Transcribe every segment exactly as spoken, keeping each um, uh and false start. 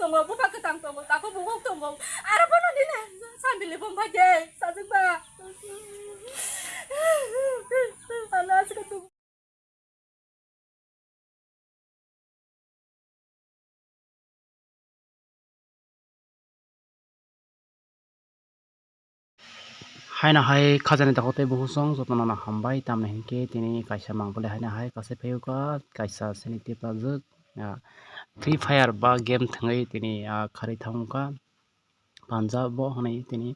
Tongo, buphang kwtang tongo, takhuk bukhuk tongo. Aro bono nini sandili bom bai de, sajwk ba. Ano aswk tongo. Haino hai khajani takhuk tei bukhuk song jotono no hambai, tamni hinkhe tini kaisa mangpili haino hai kaisa phiyokha, kaisa sini tiprajwk, ah, Free Fire ba game thwngwi tini, ah, kharwi thangkha. Punjab bo hwnwi tini,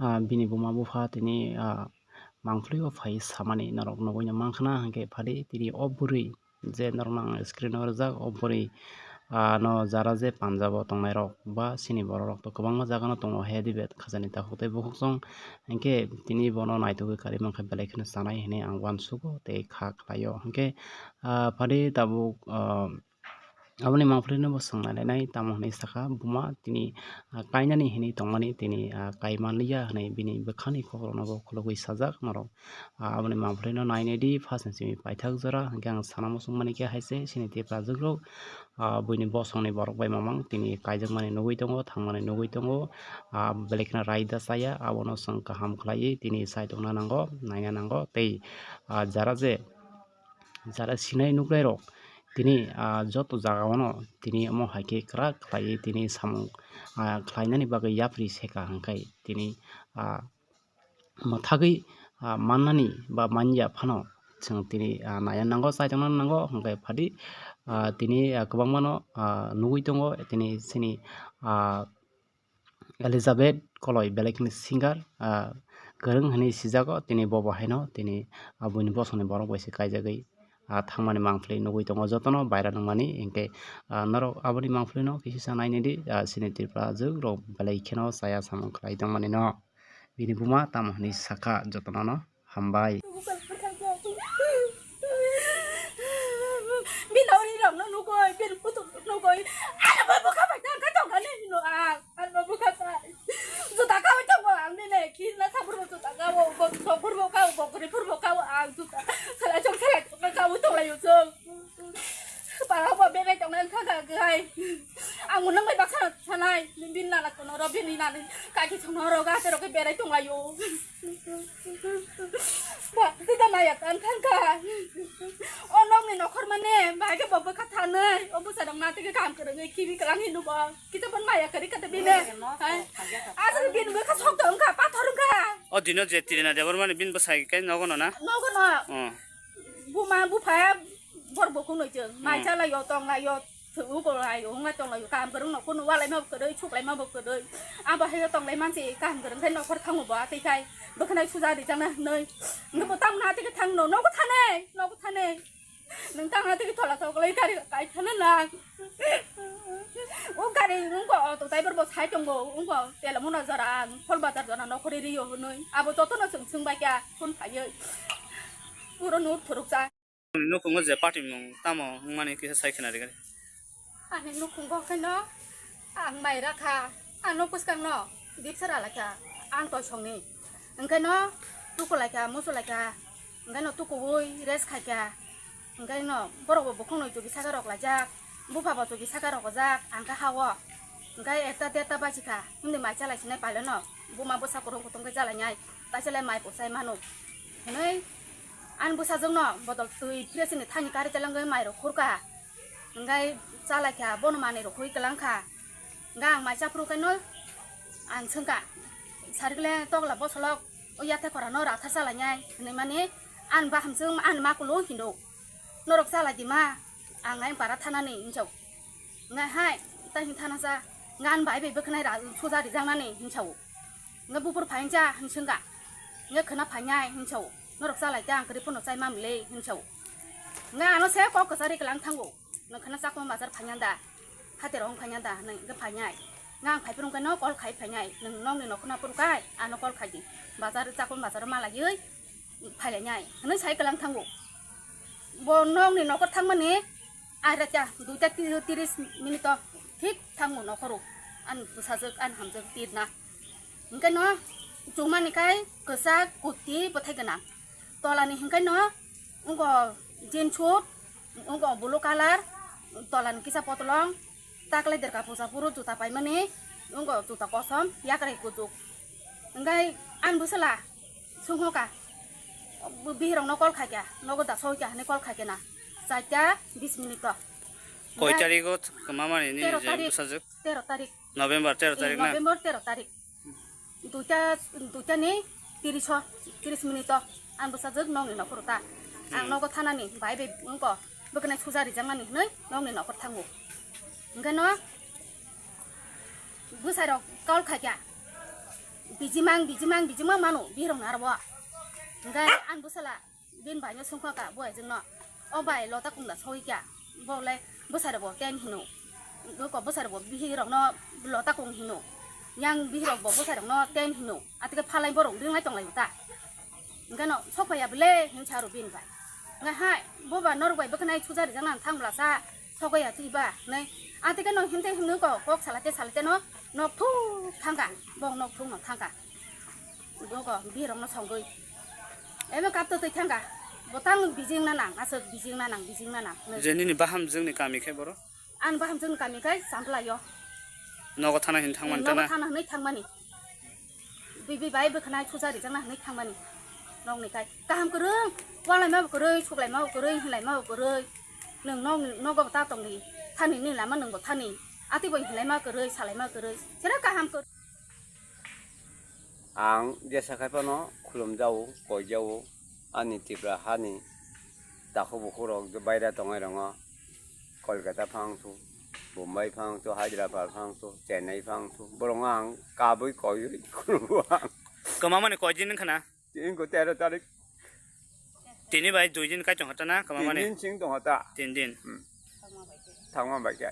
ah, bini buma bupha tini, ah, mangpili o phai samani norok nugwi no mankha na, hinkhe phadi tini o bwrwi je norokno ang screen o rijak, o bwrwi, ah, no jara je Punjab o tongnai rok ba chini borok rok to kwbangma jaga no tongo, he dibe khajani takhuk tei bukhuk song. Hinkhe tini bono naitugwi karwi mankha, belai kheno chanai hinwi ang uansugo tei kha khlaio. Hinkhe, ah, phadi tabuk, ah, aboni mangpili no bo swngnai lainai, tamo hinwi sakha, buma tini, ah, kainani hinwi tongmani tini, ah, kai manliya hinwi bini bwkhani kokrokno bo khulugwi sajak norok. Ah, aboni mangpili no nainai di, first ni simi paithak jora, hinkhe ang sana muchung mani khe hai se, chini tiprajwk rok, ah, buini bosongni borok bai mamang tini kaijakmani nugwi tongo, thangmani nugwi tongo, ah, belai kheno raida chaya, abono chwng kaham khlaiwi tini chaitokna nango, naina nango, tei, ah, jara je, jara sinai nuknai rok tini, ah, joto jaga o no tini omo hai khe kwrak khlaiwi tini samung, ah, khlainani bagwi yapri seka hwnkhe tini, ah, mwthagwi, ah, mannani ba manya phano chwng tini, ah, naiya nango, chaitokna nango, hwnkhe phadi, ah, tini, ah, kwbangmano, ah, nugwi tongo tini chini, ah, Elizabeth Koloi belai kheno singer, ah, kwrwng hinwi sijago, tini bobo haino tini, ah, buini bosongni borok bai se kaijagwi, ah, thangmani mangpili nugwi tongo jotono baira nungmani, hinkhe, ah, norok aboni mangpilino kisisa nainidi, ah, chini Tripura jwk rok belai kheno chaya samung khlai tongmani no. Bini buma tamo hinwi sakha jotono no hambai. Bini ori rok no nugwi, bini putuk nugwi, ano bai bwkha bai tang kha tong ani hino ang, ano bwkha bai. Juta kawi tongo ang nini, khina saphurbo juta kawo, bo songphurbo kawo, bo kwrwipurbo kawo ang juta. Salai chong salai chong kawi tonglaio chwng. Para bo berai tongnai wngkha kha hai. Ang nang bai baksa sanai, bini nana kono ro, bini nana kaki chongno ro, gate ro khe berai tonglaio. Ba, tita maya kan kan ka. O nokni nokhor mane, bai khe bo bwkha thanai, o bwsa rok na tike kam kwrwngwi kibi kwlang hino bo. Kita pon maya kari kata bine. Hai. Asal bin bwkha sok tong ka, pathor wngkha. O dino je Tirina Debbarmani bin bwsai kai nogo no na? Nogo no. Oh. Buma bupha bor bo kunoi chwng. Mai chalai yo, tong lai yo, thu ko lai yo, hwnga tong lai yo. Kam kwrwng no kuno walai ma bo kwrwi, chuklai ma bo kwrwi. Abo hai yo tong lai mansi kam kwrwng khai nokhor thango bo atwi khai. Bwkhanai suja di jang na noi. Ngi bo tang na tike thang no, nogo thane, nogo thane. Nung tang na tike thola thola lai kari kai thana na. O gari wngkha, auto driver bo sai tongo, wngkha, tela muna jora ang, Phol Bazar jora nokhorwi rio hwnwi. Abo jotono chwng swngbai kha, phone phaiwi. Puro nur phuruksa. Nukhungo je party mung tamo wngmani kisa sai khna rwgwi. Ani nukhungo khaino ang mai rakha, ano bwskangno dipsa ralaikha, ang toisongni. Hwnkhe no tuku laikha, musu laikha, hwnkhe no tukuwi rest khaikha. Hwnkhe no borok bo bukhukno chuki saka rok laijak, bupha bo chuki saka rok ojak, ang khe ha-o. Hwnkhe ekta derta baji kha, himni mai chalai sinai pailano, buma bwsa kwrwng kutung khe chalainai, taisa le mai pochai mano. Hwnwi ani bwsajwkno bodol twi phre chini thani kari telengwi mai rok khurkha. Hwnkhe chalaikha, bono manwi rok hui kwlangkha. Hwnkhe ang mai chaphuru khe no ang swngkha, "Sarikle tokla bosolok o yathe khorano rathar chalainai," hwnwi mani ani bahamswk ani ma kulu hino, "Norok chalai di ma, ang ayang para thanani," hinwi sao. Hwnkhe, "Hai, tei hwn thana cha, hwnkhe ani bai bai bwkhanai ra-, suja rijaknani," hinwi sao. Hwnkhe, "Buphuru phai cha," hinwi swngkha. Hwnkhe, "Khwna phainai," hinwi sao. "Norok chalai ta, ang kwrwi phano chai mamli," hinwi sao. Hwnkhe, ano se kok kwchari kwlang thango. "Nwng khwna Chakma bazar phaina da? Hati rok wng phaina da?" Hwnwi hwnkhe phainai. Nga ang phai phuru wngkhe no call khai phainai. "Nwng nokni nokhorno phuru kai, ano call khai di. Bazar, Chakma bazar o malaiwi phailainai," hwnwi sai kwlang thango. Bo nokni nokhor thangmani aira cha duita ti-, tiris minute o thik thango nokhoro. Ani bwsajwk, ani hamjwk tirna. Hwnkhe no chumani kai kwchak, kuti, bwthai gwnang. Tolani hwnkhe no wngkha jeans suit, wngkha blue colour, tolani kisa potolong, Taklai derka puja phuru juta paimani, wngkha juta kosom, yakrai kuchuk. Hwnkhe ani bwsala songkha, bihirokno call khaikha, nogo da soikha hwnwi call khaikha na, charta bis minute o. Koi tarigo kwmamani nini tero je tarik, bwsajwk? Tero tarik. November tero tarik na? November tero tarik. Duita, duita ni tiris o, tiris minute o ang bwsajwk nokni nokhoro ta. Ang nogo thanani bai bai wngkha bwkhanai suja rijaknani hwnwi nokni nokhor thango. Hwnkhe no bwsai rok call khaikha, bijimang, bijimang, bijimang mano bihirokno aro o. Hwnkhe ang bwsala bini bai no songkha ka bo ajwk no, "O bai, lota kung da soi kya?" Bo le bwsai rok bo ten hino. Bo ko bwsai rok bo bihirok no lota kung hino. Yang bihirok bo bwsai rok no ten hino. Atike phalai borok ringlai tonglai ta. Hwnkhe no sokphaiya bwle hinsa aro bini bai. Hwnkhe hai, "Bo ba norok bai bwkhanai suja rijak nang thang bwlasa, sokphaiya twi ba," hwnwi. Atike no hinte hwnwi ko kok salate salate no nok thuk thangkha. Bo nok thuk no thangkha. Bo ko bihirok no songwi. Ebe kapto twi thangkha. Bo tang bijing na nang, aswk bijing na nang, bijing na nang hwnwi. Je nini bahamjwkni kami khe boro? Ani bahamjwkni kami khe Champlaio. Nogo thana hin thangmani. Nogo tana? Thana hwnwi thangmani. Bibi bai bwkhanai suja rijakna hwnwi thangmani. Nokni kai kaham kwrwng, walaima bo kwrwi, suklaima bo kwrwi, hinlaima bo kwrwi. Nwng nokni nogo bo ta tongdi. Thani ni lama nwng bo thani. Ati bo hinlaima kwrwi, salaima kwrwi. Sero kaham kwrwi. Ang jesa khai phano khulumjao, koijao, ani Tripura hani takhuk bukhuk rok baira tongnai rokno Kolkata phang su, Bombay phang su, Hyderabad phang su, Chennai phang su, borok ang kabui koiwi khulumbo ang. Kwmamani koi din wngkha na? Tini ko tero tarik. Tini bai dui din kai tongkha ta na kwmamani? Tin din sing tongkha ta. Tin din. Hmm. Thangma bai khe.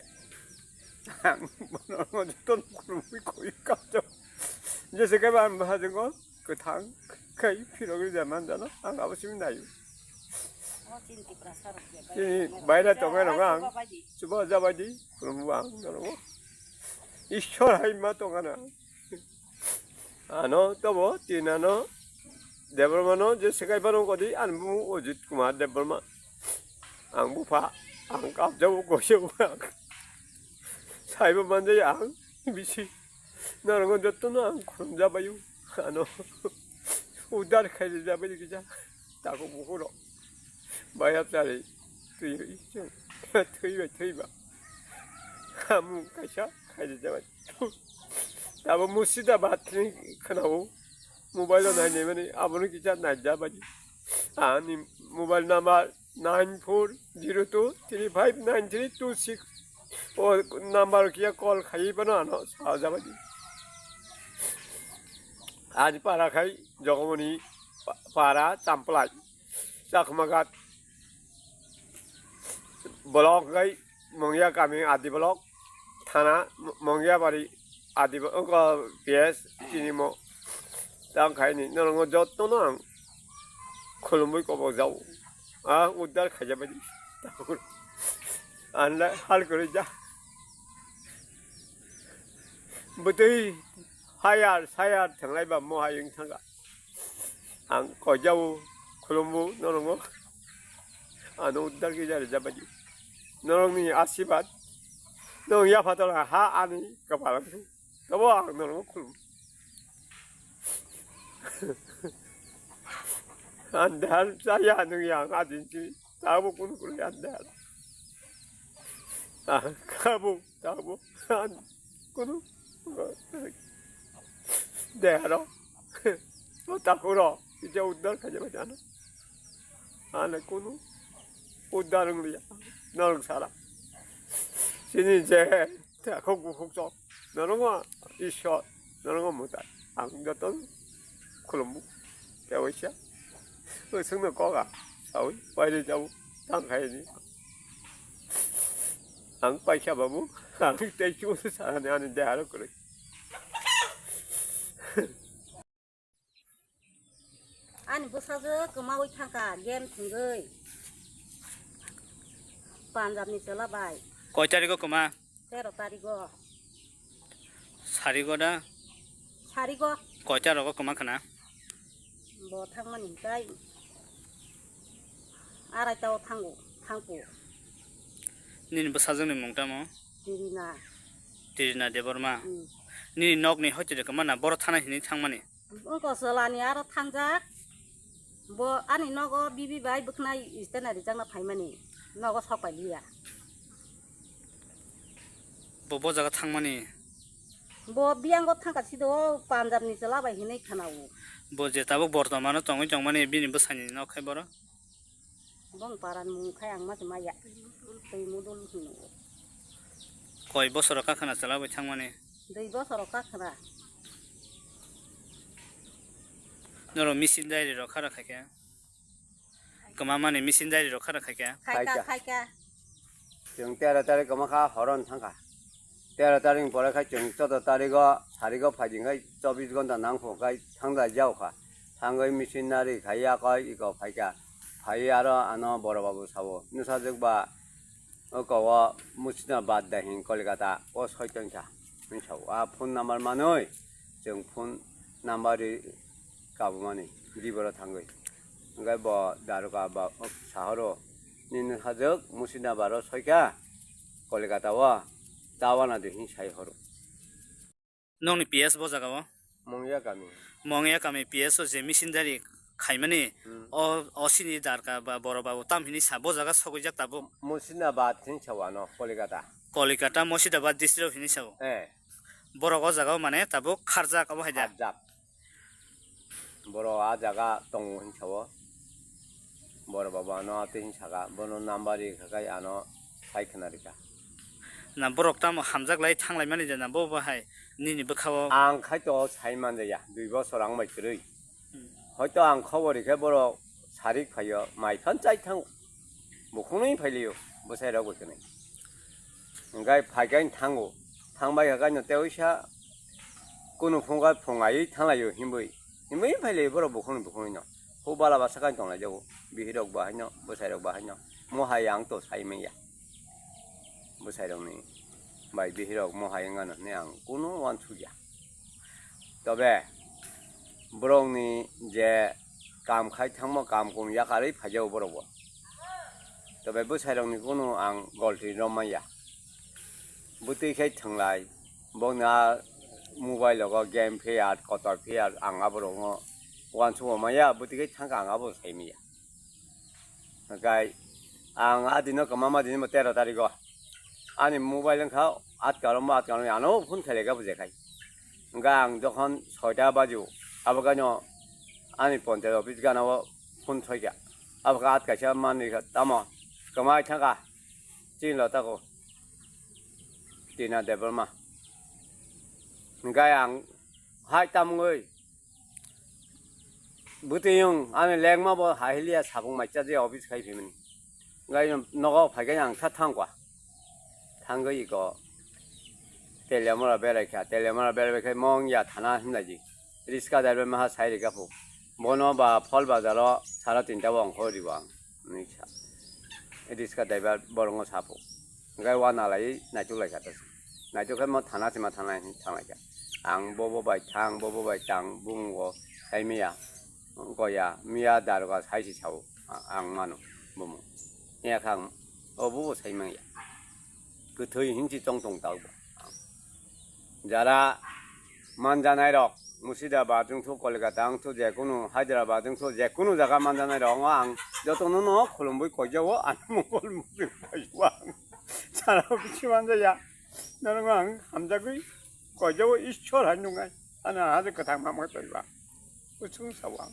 Ang bono joto khulumwi koi kapto. Jese khe ba ang bahajingo kwthang khai phirogwi ja man jana ang abo simi naio. Tini baira tongnai rok ang chuba jabaidi khulumbo ang norok. Ishwar hai ma tongana. Ano tobo tin ano Debbarmano je sekai phano kodi ani bumung Ajit Kumar Debbarma. Ang bupha, ang kapjao, koisao ang. Saibo manjai ang bisi. Norokno jotono ang khulumjabaio. Ano udar khaijabadi kisa. Takhuk bukhuk rok. Baya chari twi, twi bai, twi ba. Hamung kaisa khaijabadi. Tabo Murshidabad ni khwnao mobile o nainai mani abono kisa naijabadi. Ani mobile number nine four zero two three five nine three two six. O number kia call khai phano ano sajabadi. Ani para khai Jogomoni pa-, para Champlai. Chakmagat block gai Mongya kami Adi block, thana Mo-, Mongyabari Adi blo-, wngkha P S tini mo tang khaini norokno jotono ang khulumwi kobok jao. A uddar khaijabadi. Anla hal kwrwi ja. Bwtwi hayar sayar thanglaiba mo hayung thangkha. Ang koijao, khulumbo norokno. Ano uddar khe jari jabadi. Norokni asibad. Norok yapha tola ha ani kapal ang. Tobo ang norokno khulum. Andar saya nung yang adin si. Tabo kunu kunu andar. Ah, kabo, tabo. An-, kunu. Deharo. Bo takuro. Ija uddar khaja bajana. Ana kunu uddar wng liya. Norok sara. Sini je takhuk bukhuk chok. Norok Ishwar. Norok mwtai. Ang joto khulumbu. Khe waisa. Bo swngno kok a. Sawi. Paide jabo. Tang khaini. Ang paikha babu. Ang tei chumui sanani ani deharo kwrwi. Ani bwsajwk kwmaui thangkha game thwngwi. Punjab ni chwla bai. Koi tarigo kwma? Tero tarigo. Sarigo da? Sarigo. Koi tarogo kwma khna? Bo thangmani hinkhe araita o thango, thangpo. Nini bwsajwkni mung tamo? Tirina. Tirina Debbarma. Hmm. Nini nokni hoite de kwmana boro thana hinwi thangmani? Wngkha chwlani aro thangjak. Bo ani nogo bibi bai bwkhnai istena rijakna phaimani. Nogo sok pai liya. Bo, bo jaga thangmani? Bo biyango thangkha sido o Punjab ni chwla bai hinwi khwnao. Bo je tabuk bortomano tongwi tongmani bini bwsani nok khai boro? Bong paran mung khai ang ma se maya. Twi mudul hino. Koi bosoro kakhwna chwla bai thangmani? Dui bosoro kakhwna. Noro machine diary rok khara khaikha? Kwma mani machine diary rok khara khaikha? Khaika, khaika. Khaika. Chwng tero tarik kwma kha horon thangkha. Tero tarik ni pore khai chwng choudo tarigo sarigo phaidi khai chobbish gonta nangkho khai thangda jao kha. Thangwi missionary khai ya koi iko phaikha. Phai aro ano boro babu sao. Nwsajwk ba oko o musina bad da hin Kolkata o soi tongkha. Hwn sao. A phone number manwi chwng phone number ri kabumani diboro thangwi. Hwnkhe bo daroga ba sahoro nini hajwk musina baro soikha Kolkata o. Tawana de hin sai horo. Nokni P S bo jaga o? Mongya kami. Mongya kami P S o je missionary khaimani, hmm, o, o sini darka ba boro babu tam hini sa bo jaga sogwijak tabuk. Musina bad hin sao ano Kolkata. Kolkata Mosidabad district hini sao. Eh. Borok o jaga o mane tabuk kharjak abo haida. Kharjak. Borok a jaga tongo hin sao. Boro babu ano tei hin saka, bono number ri kha khai ano sai khna rikha. Na borok tamo hamjak lai thanglai mani jana bo bo hai nini bwkha o? Ang khai to sai man jaya, dui bosor ang bai kwrwi. Hmm. Hoito ang khobor rikhe borok sarik phaio, mai phan chai thango. Bukhunui phailio, bwsai rok bai kwnwi. Hwnkhe phaikai thango, thangbai kha kaino tei oisa kunu phungkha phungai thanglaio himbwi. Himbwi phailai borok bukhukni bukhuknino. Huk bala basa kaino tonglaijao. Bihirok bo haino, bwsairok bo haino. Mohai ang to sai manya. Bwsairokni bai bihirok mohai wngano hwnwi ang kunu uansukya. Tobe borokni je kam khai thangma kam kung yakarwi phaijao borokbo. Tobe bwsairokni kunu ang golti romaya. Bwtwi khai thwnglai. Bokni a mobile rogo game phiya, kotor phiya, ang aborokno uansukma maya, bwtwi khai thangkha ang abo sai manya. Hwnkhe ang a dino kwma ma dino tero tarigo ani mobile wngkha atkaro ma atkaro ano phone khailai kha bwsai khai. Hwnkhe ang jokhon soita bajo abo khaino ani ponchayat office gana o phone soikha. Abo khe atkaisa manwi kha tamo kwmai thangkha chini lotako. Tina Debbarma. Hwnkhe ang hai tamungwi bwtwi wng ani lengma bo hai hiliya sapung mai chaji office khai phimani. Hwnkhe nogo phaikhai ang tha thangkha. Thangwi iko Teliamura berai kha. Teliamura berai khe mong ya thana hwnlai di. Riska driver maha sai rikha phu. Bono ba Phol Bazar o sara tinta o ongkhor ribo ang. Hwnwi sa. Riska driver borokno sapo. Hwnkhe uanalaiwi naituk lai kha ta se. Naituk khe mo thana se ma thana hinwi thang lai kha. Ang bo bo bai thang, bo bo bai thang, bung o sai miya, goya, miya daroga sai se sao, a-, ang mano bumung. Iya kha ang, o bo bo sai manya. Kwthwi hinwi tong tong ta o bo. Jara manjanai rok Murshidabad wngthok, Kolkata wngthok, jekunu Hyderabad wngthok, jekunu jaga manjanai rok ang jotono no khulumwi koijao, ani mobile mobile koijao ang. Jara bisi manjaya, norok ang hamjagwi koijao, Ishwar hai nungnai, ani haje kwthang mamai koiba. Kuchung sawang.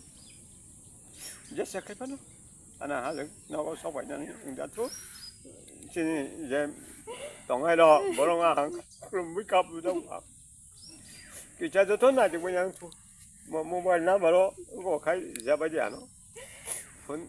Jesa khai phano. Ana ha jeng nogo sok bai nani wng jathu. Chini je tongai ro borong ang khulumwi kap jao. Kisa joto na jeng yang thu. Mo mobile number o go khai jabai di ano. Phone